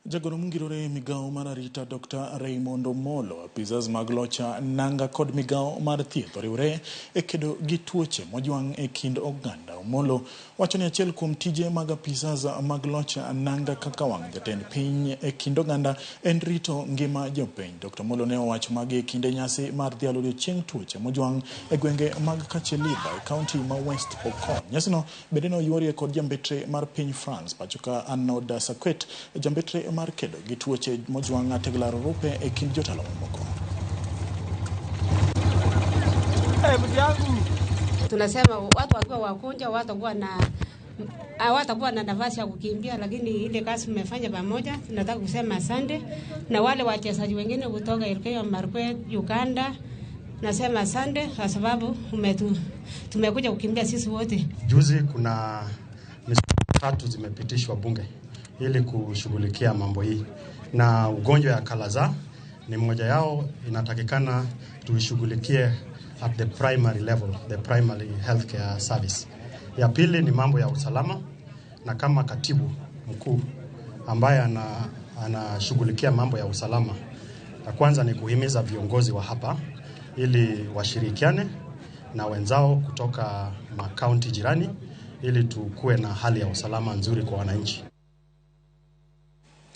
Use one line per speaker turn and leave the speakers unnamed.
Jagoro mongirore migao mar arita Dr. Raymond Omolo, apisas mag locha nanga kod migao mar thieth oriwre e kedo gi tuoche mojwang' e kind oganda. Omolo wacho ni achiel kuom tije mag apisas mag locha nanga kaka wang' jatend piny e kind oganda en rito ngima jopiny. Dr. Omolo ne owacho magi e kinde nyasi mar dhialo odiochieng' tuoche mojwang' e gwenge mag Kacheliba e kaunti ma West Pokot. Nyasino bende ne oyuorie kod jambetre mar piny France pachoka Arnaud Saquet, jambetre mar kedo gi tuoche mojwang' Tegla Loroupe e kind jotelo mamoko.
Tunasema watu wakiwa wagonjwa hawatakuwa na nafasi ya kukimbia, lakini ile kazi mmefanya pamoja, tunataka kusema asante. Na wale wachezaji wengine kutoka Elgeyo Marakwet, Uganda, nasema asante kwa sababu tumekuja kukimbia sisi wote.
Juzi kuna miswada 3 zimepitishwa bunge ili kushughulikia mambo hii, na ugonjwa ya kalaza ni mmoja yao. Inatakikana tuishughulikie at the primary level, the primary healthcare service. Ya pili ni mambo ya usalama, na kama katibu mkuu ambaye anashughulikia mambo ya usalama, la kwanza ni kuhimiza viongozi wa hapa ili washirikiane na wenzao kutoka makaunti jirani ili tukue na hali ya usalama nzuri kwa wananchi.